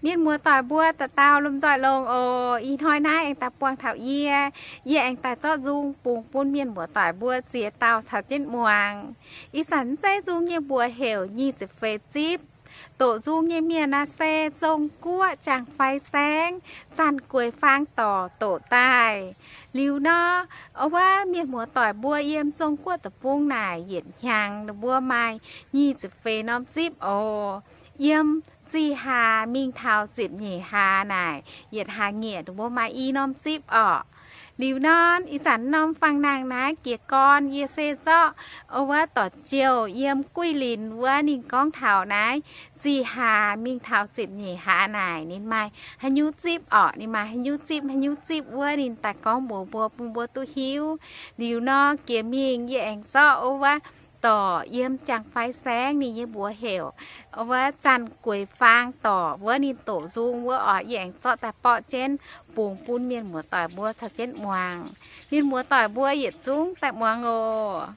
Mienh muoz-doic mbuo dauh dauh lomh nzoih longx oc. Ih hnoi naaiv aengx daaih buangh taux yie. Yie aengx daaih zorqv nzung bungx bun mienh muoz-doic mbuo ziex dauh caux jienv muangx. Ih zanc mv zeiz nzung nyei mbuox heuc Nyic Ziepc Feix Zipv. Doqc nzung nyei mienh naaiv se Zong Guoqv Jaang Fai Saengv, Zanh Gueix Faang Dorc doqc daaih. Liuz nor, wuov mienh muoz-doic mbuo yiem Zong Guoqv deic-bung naaic yietc hnyangx ninh mbuo maaih nyic ziepc feix norm zipv oc. Yiem zih hlaax mingh taux ziepc nyeic hlaax naaic, yietc hlaax nyieqc ninh mbuo maaih i norm zipv orqc. Liuz nor, ih zanc norm fangx-nangh naaiv jiez gorn yie se zorqv wuov dorc jouh yiem Guilin wuov ninh gorngv taux naaiv zih hlaax mingh taux ziepc nyeic hlaax naaic ninh maaih haaix nyungc zipv orqc. Ninh maaih haaix nyungc zipv, haaix nyungc zipv wuov ninh daaih gorngv mbuox mbuo bun mbuo duqv hiuv. Liuz nor, jiex mingh yie aengx zorqv wuov dorc yiem Jaang Fai Saengv ninh nyei mbuox heuc wuov Zanh Gueix Faang Dorc wuov ninh doqc nzung wuov orqc, yie aengx zorqv daaih borqv jienv bungx bun mienh muoz-doic mbuo caux jienv muangx. Mienh muoz-doic mbuo yietc zungv daaih muangx oc.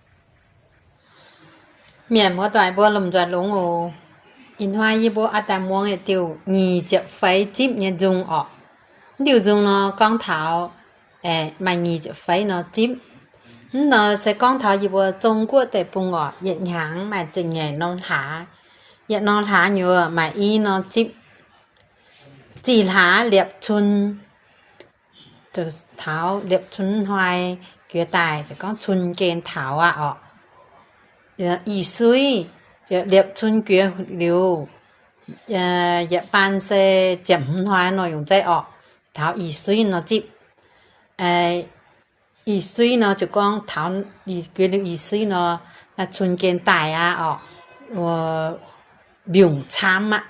Mienh muoz-doic mbuo lomh nzoih longx oc. Ih hnoi yie mbuo oix daaih muangx yietc diuh nyic ziepc feix zipv nyei nzung orqc. Mv diuh nzung nor gorngv taux maaih nyic ziepc feix nor zipv. Mv nor se gorngv taux yie mbuo Zong Guoqv deic-bung orqc, yietc hnyangx maaih ziepc nyeic norm hlaax. Yietc norm hlaax nyei maaih i norm zipv. Zih hlaax liepc cun, taux liepc cun hnoi juoz daaih, gorngv cun gen taux aqv orqc. Ih suiv, liepc cun juoz liuz, yietc baan se ziepc hmz hnoi nor yungz zeiv orqc, taux ih suiv nor zipv. Ih suiv nor ziouc gorngv taux juoz liuz ih suiv nor, cun gen daaih aqv orqc, mbiungc camv aqv.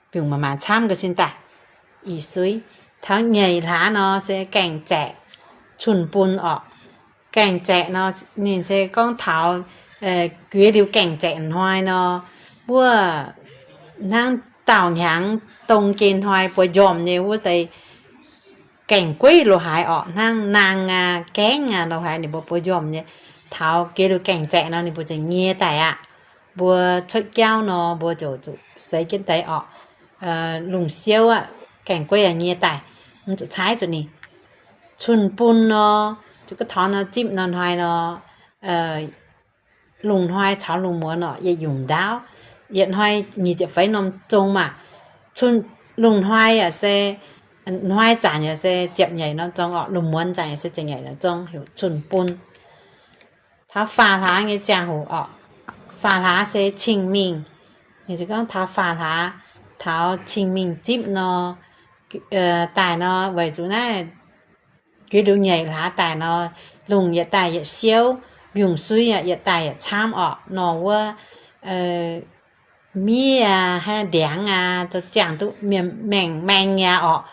Mbiungc maaih maaih camv ga'sin daaih. Ih suiv, taux nyeic hlaax nor se gaengh zaeqc, cun-bun orqc. Gaengh zaeqc nor ninh se gorngv taux juoz liuz gaengh zaeqc hnoi nor, wuov hnangv daauh hnyangx dong gen hnoi buo njormh nyei wuov deix gaengh gueiv lo haaix orqc, hnangv naang aqv, gaengv aqv lo haaix ninh mbuo buo njormh nyei. Taux juoz liuz gaengh zaeqc nor ninh mbuo ziouc nyie daaih aqv. Mbuo cuotv jauv nor mbuo ziouc zuqc seix jienv deix orqc. Lungh siouv aqv, gaengh gueiv aqv nyie daaih, mv zuqc caaiv zuqc ninh. Cun-bun nor, zuqc ga'torngx nor zipv nor hnoi nor, lungh hnoi caux lungh muonz orqc, yietc nyungc ndaauv. Yietc hnoi nyic ziepc feix norm zong maah. Lungh hnoi yaac se, hnoi zanc yaac se ziepc nyeic norm zong orqc, lungh muonz zanc yaac se ziepc nyeic norm zong, heuc cun-bun. Taux faam hlaax nyei ziangh hoc orqc, faam hlaax se cing-mingh. Ninh se gorngv taux faam hlaax, taux cing-mingh zipv nor, daaih nor weic zuqc naaiv juoz liuz nyeic hlaax daaih nor, lungh yietc daaih yietc siouv, mbiungc-suiv yietc daaih yietc camv orqc. Nor wuov miev aac, haaix ndiangx aac, ziangh duqv mienh maengh maeng nyei orqc.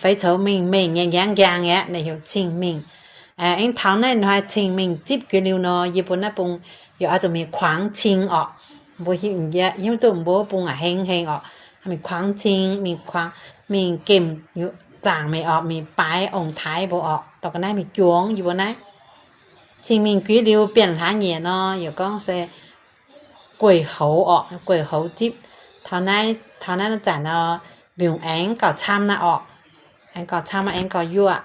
Feix coux mingh mengh nyei, nqaengv nqaeng nyei aqv, naaiv heuc cing-mingh. Aengx taux naaiv hnoi cing-mingh zipv juoz liuz nor, yie mbuo naaiv bung yaac oix zuqc mingh kuangx cing orqc. Mbuo hiuv duqv mbuo bung aac heng heng orqc, mingh kuangx cing, mingh kuangx, mingh gemh zaangc mingh orqc, mingh baaix ong-taaix mbuo orqc, dorh ga'naaiv mingh juangx yie mbuo naaiv. Cing-mingh juoz liuz bienh hlaax nyieqc nor, yaac gorngv se gueic houx orqc, gueic houx zipv. Taux naaiv, taux naaiv zanc nor, mbiungc aengx gauh camv naaiv orqc, aengx gauh camv, aengx gauh yuoqv.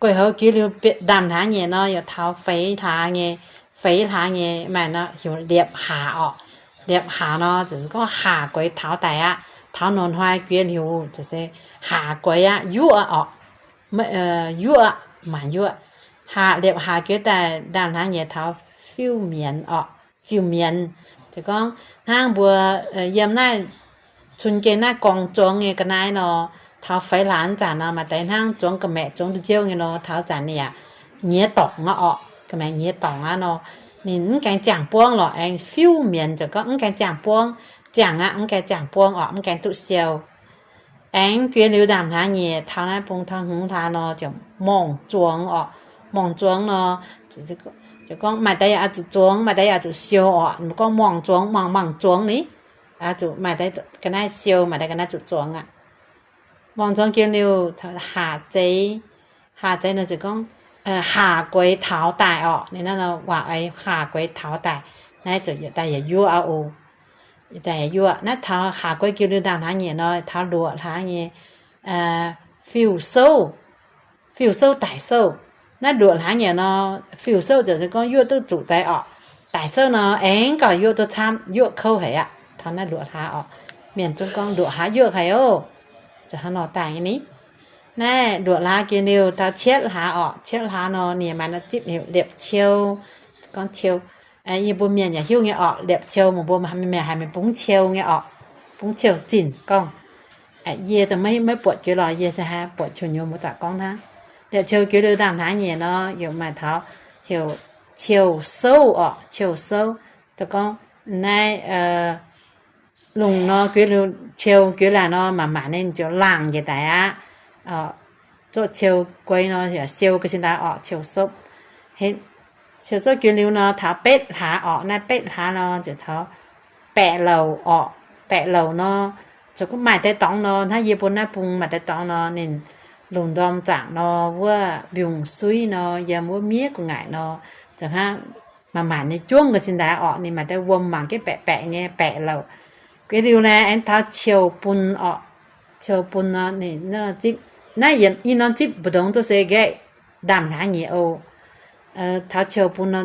Gueic houx juoz liuz ndaamv-hlaax nyei nor, yaac taux feix hlaax nyei, feix hlaax nyei maaih nor heuc liepc haac orqc. Liepc haac nor ziouc gorngv haac gueix taux daic aqv. Taux norm hnoi juoz liuz ziouc se haac gueix aqv, yuoqv orqc. Yuoqv, maanc yuoqv. Haac, liepc haac juoz daaih ndaamv-hlaax nyei taux fiuv mienz orqc, fiuv mienz. Ziouc gorngv hnangv mbuo yiem naaiv cun gen naaiv gorngv zuangx nyei ga'naaiv nor, taux feix hlaax zanc nor maaih deix hnangv zuangx ga'maeqc zuangx nduqc njiouv nyei nor, taux zanc ninh yaac nyiex dorngc aqv orqc, ga'maeqc nyiex dorngc aqv nor, ninh mv gaengh ziangh buangv lorqc, aengx fiuv mienz ziouc gorngv mv gaengh ziangh buangv, ziangh aqv, mv gaengh ziangh buangv orqc, mv gaengh duqv siou. Aengx juoz liuz ndaamv-hlaax nyei taux naaiv bung taux hmz hlaax nor ziouc morngh zuangx orqc, morngh zuangx nor, ziouc gorngv maaih deix yaac oix zuqc zuangx, maaih deix yaac oix zuqc siou orqc. Mbuo gorngv morngh zuangx, morngh, morngh zuangx ni, zuqc maaih deix ga'naaiv siou, maaih deix ga'naaiv zuqc zuangx aqv. Morngh zuangx juoz liuz haac zeiz, haac zeiz nor ziouc gorngv haac gueix taux daaih orqc. Ninh naaiv nor waac-eix haac gueix taux daaih, naaiv ziouc daaih yietc yuoqv aqv oc. daaih yuoqv. Naaiv taux haac guei jiu-liuz ndaangc hlaax nyieqc nor, taux luoqc hlaax nyei fiuv-souv, fiuv-souv daic souv. Naaiv luoqc hlaax nyieqc nor, fiuv-souv ziouc se gorngv yuoqv duqv zuqc deix orqc. Daic souv nor, aengx gauh yuoqv duqv camv, yuoqv kouv haic aqv. Taux naaiv luoqc hlaax orqc, mienh zungv gorngv luoqc hlaax yuoqv haic oc. Ziouc hnangv nor daaih nyei ni. Naaiv luoqc hlaax jiex liuz taux cietv hlaax orqc. Cietv hlaax nor, ninh maaih norm zipv heuc liepc qiou. Gorngv qiou, yie mbuo mienh yaac hiuv nyei orqc. Liepc qiou, meih mbuo mienh haiz meih bungx qiou nyei orqc. Bungx qiou zinh gorngv, yie maiv buatc jiex lorqc, yie buatc qiou nyei mbuo daaih gorngv hnangv. Liepc qiou jiex liuz ndaangc hlaax nyieqc nor, yaac maaih taux heuc qiou souv orqc. Qiou souv, gorngv naaiv lungh nor, qiou jiex laangc nor, manc-manc ninh ziouc laangh njiec daaih aqv. Zorqv qiou guei nor, yaac siou ga'sin daaih orqc, qiou souv. Qiou souv jiex liuz nor, taux betv hlaax orqc. Naaiv betv hlaax nor, ziouc taux baeqc louc orqc. Baeqc louc nor, ziouc gorngv maaih deix dorngx nor, hnangv yie mbuo naaiv bung maaih deix dorngx nor, ninh lungh ndorm zaangc nor, wuov mbiungc suiv nor, yiem wuov miev gu'nguaaic nor, ziouc hnangv manc-manc nyei juangv ga'sin daaih orqc. Ninh maaih deix wuom mangc jienv baeqc baeqc nyei baeqc louc. Jiex liuz naaiv aengx taux qiou bun orqc. Qiou bun nor, naaiv yietc norm zipv mbu'ndongx duqv se nqaeqv ndaamv-hlaax nyieqc oc. Taux qiou bun nor,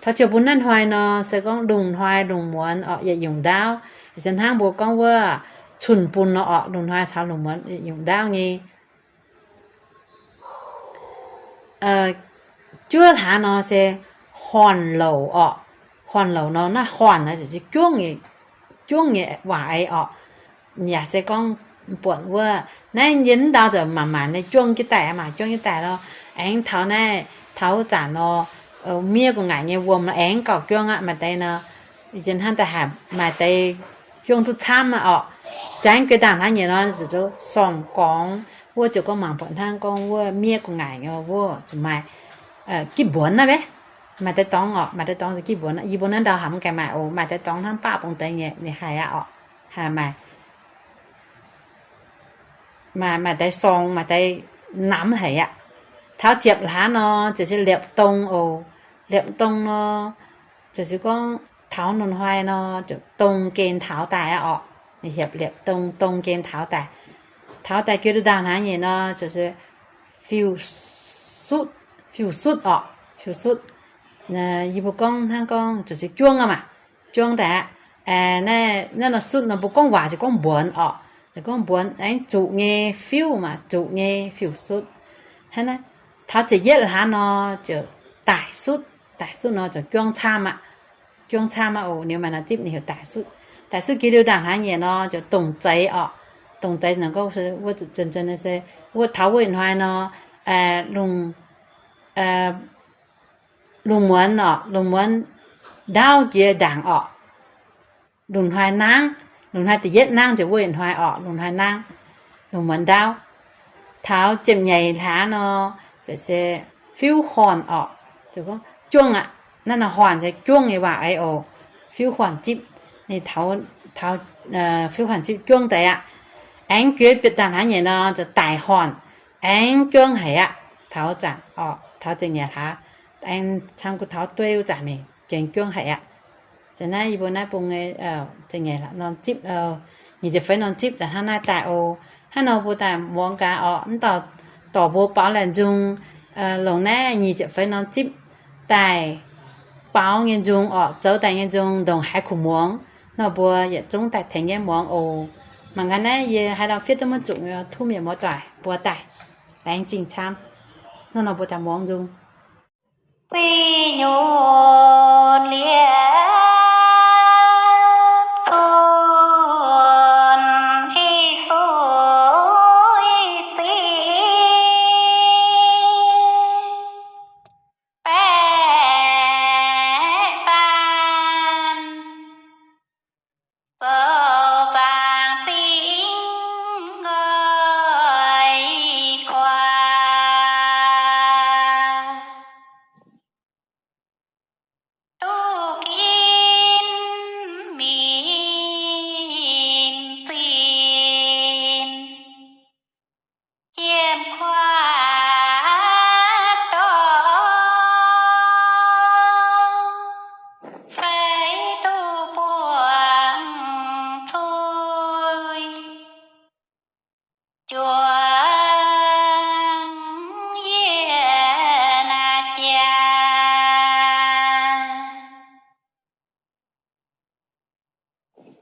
taux qiou bun naaiv hnoi nor se gorngv lungh hnoi lungh muonz orqc, yietc nyungc ndaauv. Se hnangv mbuo gorngv wuov cun-bun nor orqc, lungh hnoi caux lungh muonz yietc nyungc ndaauv nyei. Juov hlaax nor se horn louc orqc. Horn louc nor, naaiv horn naaiv ziouc juangv, juangv nyei waac eix orqc. Yaac se gorngv buatc wuov naaiv yie mv ndau ziouc manc-manc nyei juangv jienv daaih, manc juangv jienv daaih nor, aengx taux naaiv, taux wuov zanc nor, miev gu'nguaaic nyei wuom nor aengx gauh juangv aqv. Maaih deix nor, yie hnangv daaih haic, maaih deix juangv duqv camv aqv orqc. Jangx guei ndaangc hlaax nyieqc nor, ziouc sorng-gorngx wuov, ziouc gorngv mangc buatc hnangv gorngv wuov miev gu'nguaaic nyei wuov zuqc maaih gitv mbuonx naaiv maiv. Maaih deix dorngx orqc, maaih deix dorngx gitv mbuonx. Yie mbuo naaiv ndau haic mv gaengh maaih oc. Maaih deix dorngx hnangv baav bung deix nyei, ninh haih aqv orqc. Haih maaih, maaih, maaih deix sorng, maaih deix namx haic aqv. Taux ziepc hlaax nor, ziouc se liepc dong oc. Liepc dong nor, ziouc se gorngv taux lungh hnoi nor, ziouc dong gen taux daaih aqv orqc. Ninh hiepc liepc dong, dong gen taux daaih. Taux daaih jiex liuz ndaangc hlaax nyieqc nor, ziouc se fiuv-sutv, fiuv-sutv orqc, fiuv-sutv. Yie mbuo gorngv hnangv gorngv ziouc se juangv aqv maah. Juangv daaih aqv. Naaiv nor sutv nor mbuo gorngv waac ziouc gorngv mbuonx orqc. Ziouc gorngv mbuonx aengx zuqc nyei fiuv maah, zuqc nyei fiuv-sutv. Hnangv naaiv, taux ziepc yietv hlaax nor ziouc daic sutv. Daic sutv nor ziouc juangv camv aqv. Juangv camv aqv oc. Ninh maaih norm zipv ninh heuc daic sutv. Daic sutv jiex liuz ndaangc hlaax nyieqc nor ziouc dongc zeix orqc. Dongc zeix nor gorngv wuov zuqc zun zun se wuov taux wuov hnoi nor, lungh, lungh muonz orqc, lungh muonz ndaauv jiex ndaangc orqc. Lungh hnoi nangv, lungh hnoi da'yietv nangv ziouc wuov hnoi orqc, lungh hnoi nangv, lungh muonz ndaauv. Taux ziepc nyeic hlaax nor, ziouc se fiuv horn orqc. Ziouc gorngv juangv aqv. Naaiv nor horn se juangv nyei waac eix oc. Fiuv horn zipv, ninh taux, taux fiuv horn zipv juangv deix aqv. Aengx jiex bieqc ndaangc hlaax nyieqc nor, ziouc daic horn, aengx juangv haic aqv. Taux zanc orqc, taux ziepc nyeic hlaax, aengx camv gu taux dueiv wuov zanc mingh, jiex juangv haic aqv. Za'naaiv yie mbuo naaiv bung nyei, ziepc nyeic hlaax norm zipv, nyic ziepc feix norm zipv za'hnangv naaiv daaih oc. Hnangv nor mbuo daaih muangx gaax orqc. Mv dauh dorc mbuo baaux laanh nzung, longc naaiv nyic ziepc feix norm zipv daaih baaux nyei nzung orqc, zoux daaih nyei nzung ndongc haaix kuh muangx nor, mbuo yietc zungv daaih tengx nyei muangx oc. Mangc gaax naaiv yie haaix lauh fiev duqv maiv zuqc, tumv mienh muoz-doic mbuo daaih laengz zingh camv. Hnangv nor mbuo daaih muangx nzung. Zinh nyungc liepc zunc i sui zinh, baeqc baan zoux zaangc zingh nqoi kuaax. Duqv ginv minc zinh, yiem kuaax dorngx, feix duqv buangh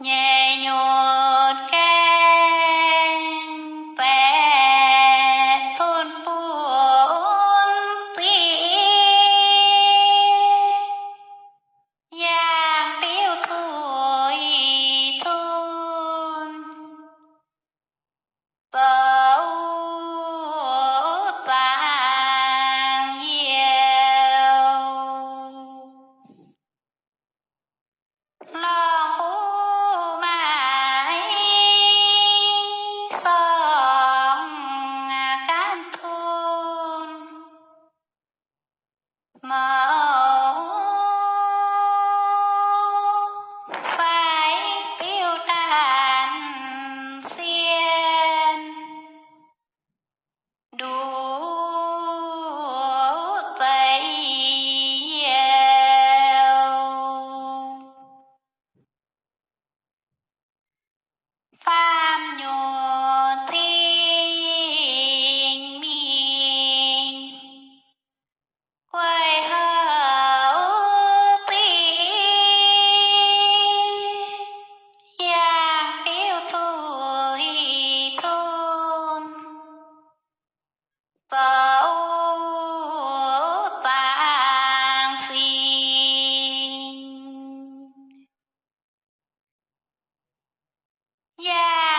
nyei nyutc gaengh baeqc zunh bun ziqc, yangh biuv zuiz zunh zoux zaangc youh. Lorngh buv maaih sorngh gaanv zunh mouc, faix fiuv daanh sien nduqc zeix youh. Faam nyutc cing mingh guei houc ziqc, yangh biuv zuiz zunh zoux zaangc sing. Yaac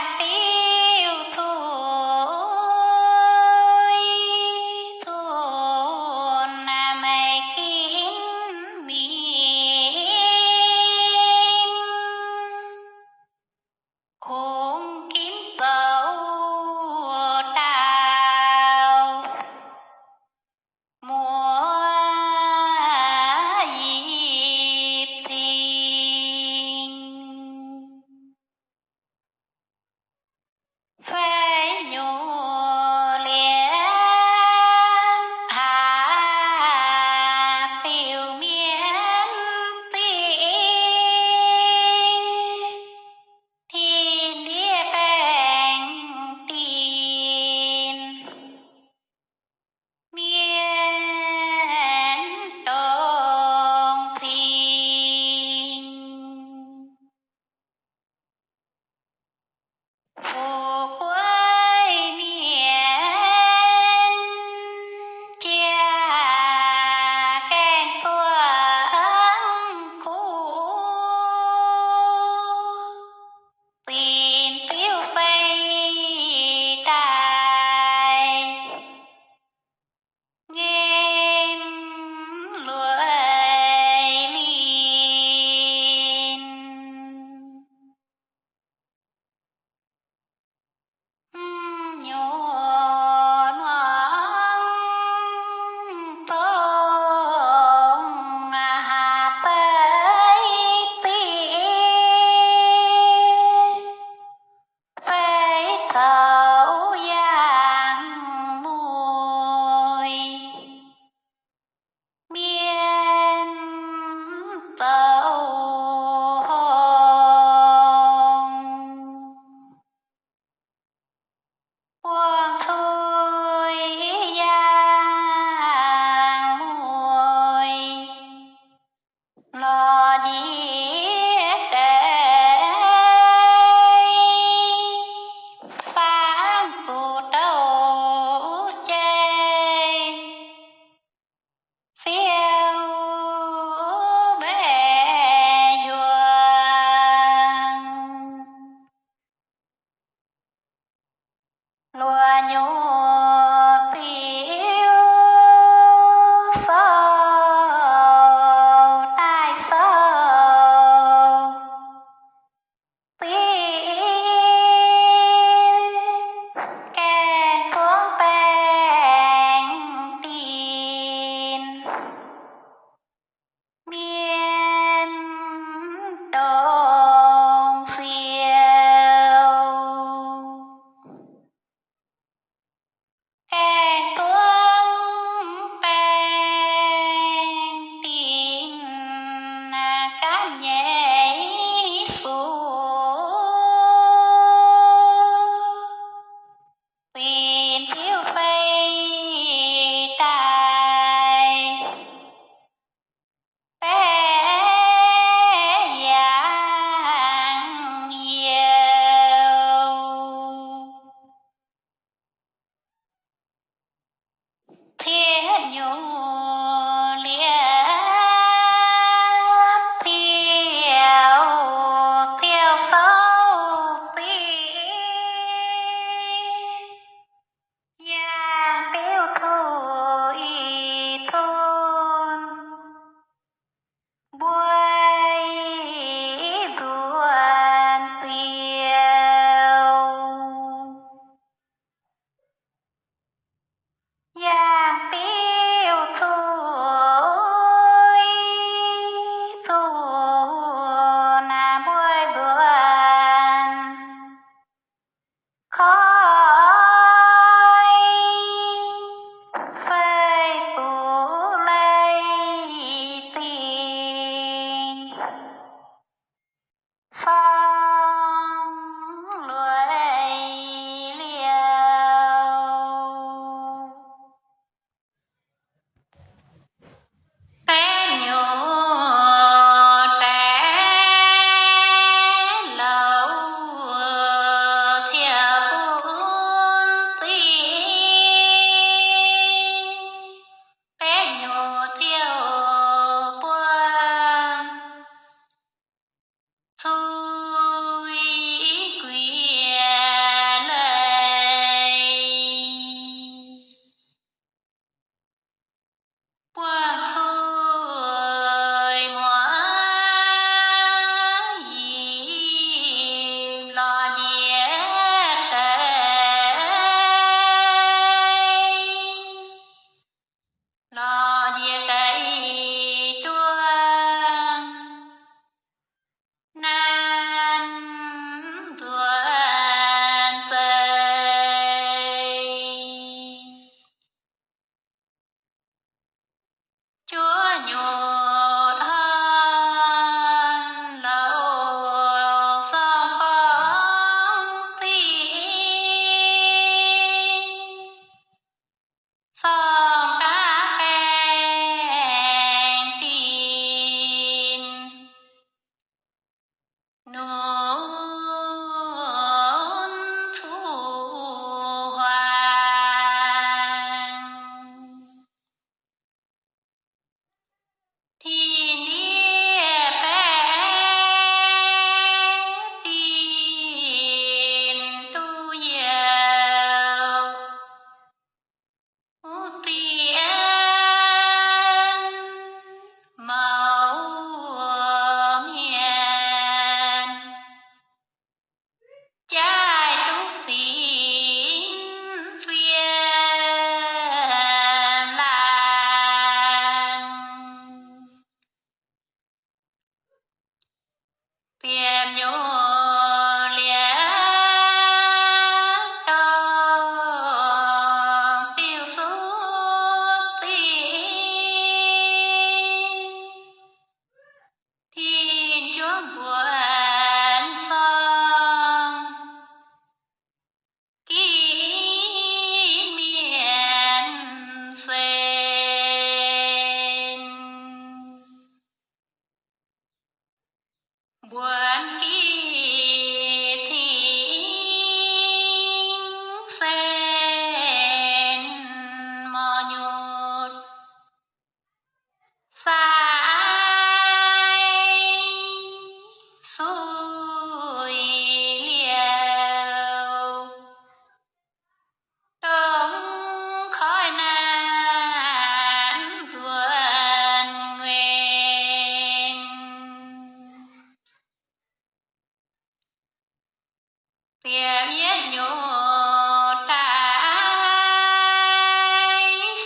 Ziepc yietv nyutc daaih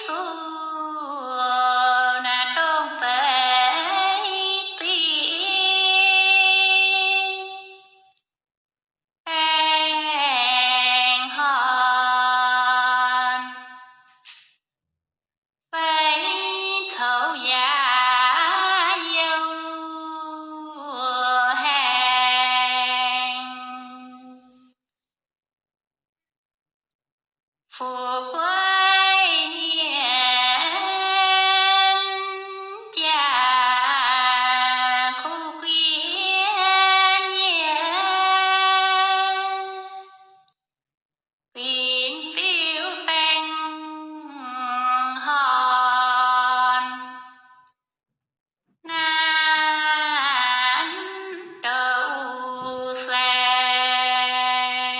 suv naaiv dongh feix ziqc baengh horn. Feix coux yaac youh haengh. Fu'jueiv mienh jaa kuv guiev nyienh. Binc fiuv baengh horn, naaiv douc saeng.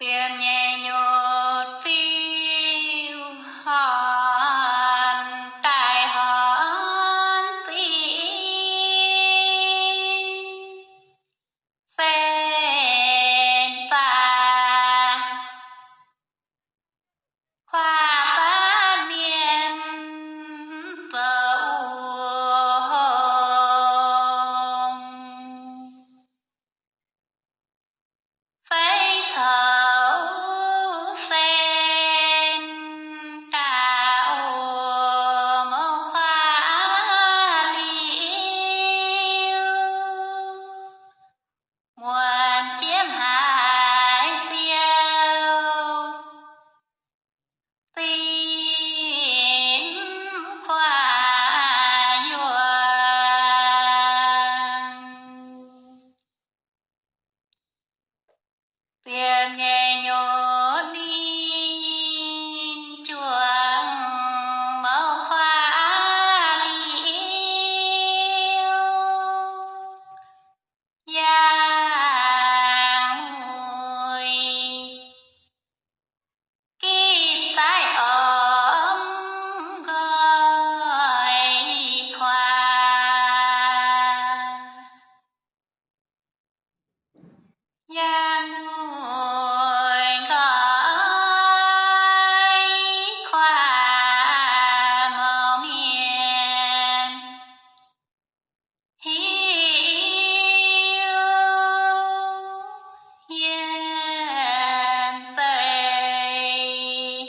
Ziepc nyeic nyutc fiuv horn daaih horn ziqc sen baac kuaaiv fatv mienh zoux hungh. Feix coux sen daaih oix mouc kuaaiv liuz, muonc jienv haaix ziouc zinh kuaaiv yuoqc. Ziepc nyeic nyutc ninh juangc mouc kuaaiv liuz, yangh muic gitv daaih ormx nqoi kuaaiv. Yangh muic nqoi kuaaiv mouc mienh hiuv yiem zeiv.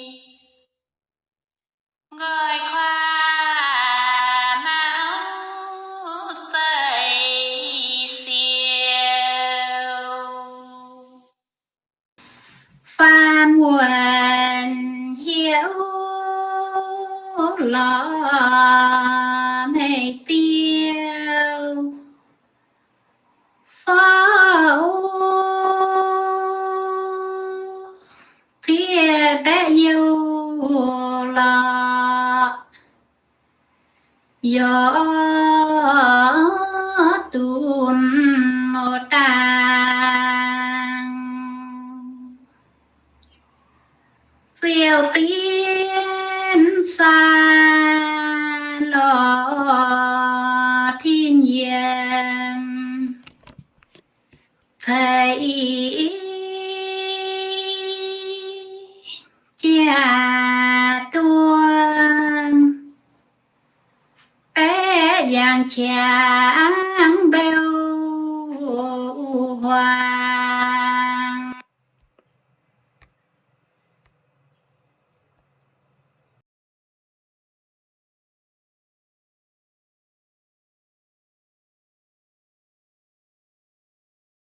Nqoi kuaaiv mauv zeiv siou. Faam wuonc hiuv lorz maiv diuh fouv, ziex baeqv youh lorz yorc dunx dangh. Fiou dien sai lorz tin yiem, ceix jaa-duqv baeqv yangh qangx